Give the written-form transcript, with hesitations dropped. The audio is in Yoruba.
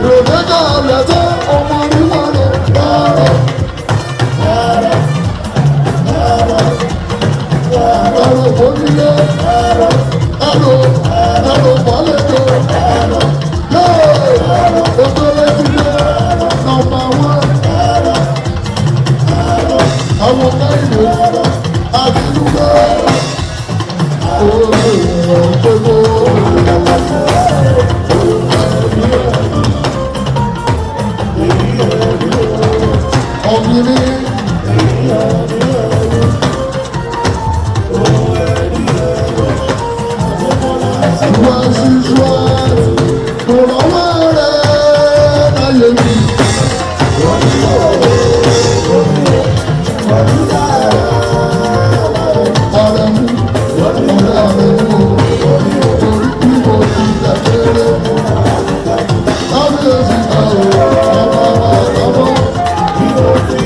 Rèbékà lẹ́tọ́ ọmọ níwọ̀n lọ bára. Ẹ̀rọ bónílé, ẹ̀rọ ẹ̀rọ bọ́lẹ́jọ. Yóò ògbólé ti dé nọ́mbà wán. Àwọn kẹ́hìndé àdínúgbò. Ògbólé gbogbo. Ọ̀gbìnrín. Wá sí ṣúwá, kò rọ́wọ́ rẹ̀ láyé mi. Ọ̀rẹ́ mú, ọ̀rẹ́ rẹ̀ mú, torí bí mo ti tẹ̀lé. Kábíyèsí ká o.